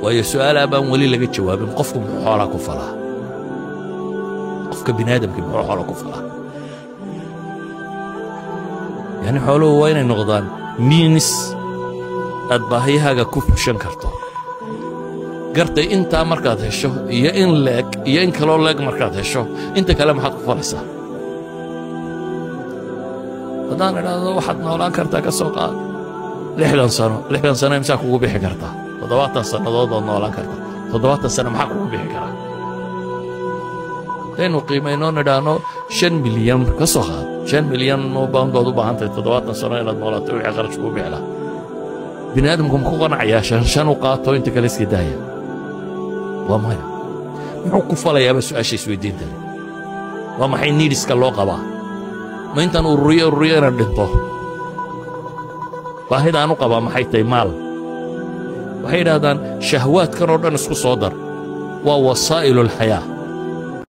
Waayo, su'aalaa baan weli laga jawaabin: qofku muxuu xoolaa ku falaa? Qofka bini aadamkii muxuu xoola ku falaa? Yani xooluhu waa inay noqdaan means aad baahiyahaaga ku fushan karto. Gartay, intaa markaad hesho iyo in leeg iyo in kaloo leeg markaad hesho, inta kale maxaad ku falaysaa? Haddaan idhaahdo waxaad noolaan kartaa, ka soo qaad, 60 sano, 60 sano imsaa kugu bixi kartaa? 70 sannadood baad noolaan kartaa. 70 sano maxaa kugu bixi karaa? Haddaynu qiimayno, nidhaahno 5 milyan, ka soo qaad 5 milyan oo pound baad u baahan tahay 70 sano inaad noolaato, wixii kharash kugu bixi lahaa, bini aadamku muku qanacayaa shan shan u qaato, inta kale iska daaya? Waa maya. Muxuu ku falayaaba su'aasha isweydiinta leh? Waa maxay needs-ka loo qabaa? Ma intaan ururiyo ururiyo inaan dhinto? Baahidaan u qabaa maxay tahay? Maal waxay yidhahdaan shahwaadkan oo dhan isku soo dar, waa wasaa'ilu alxayaa.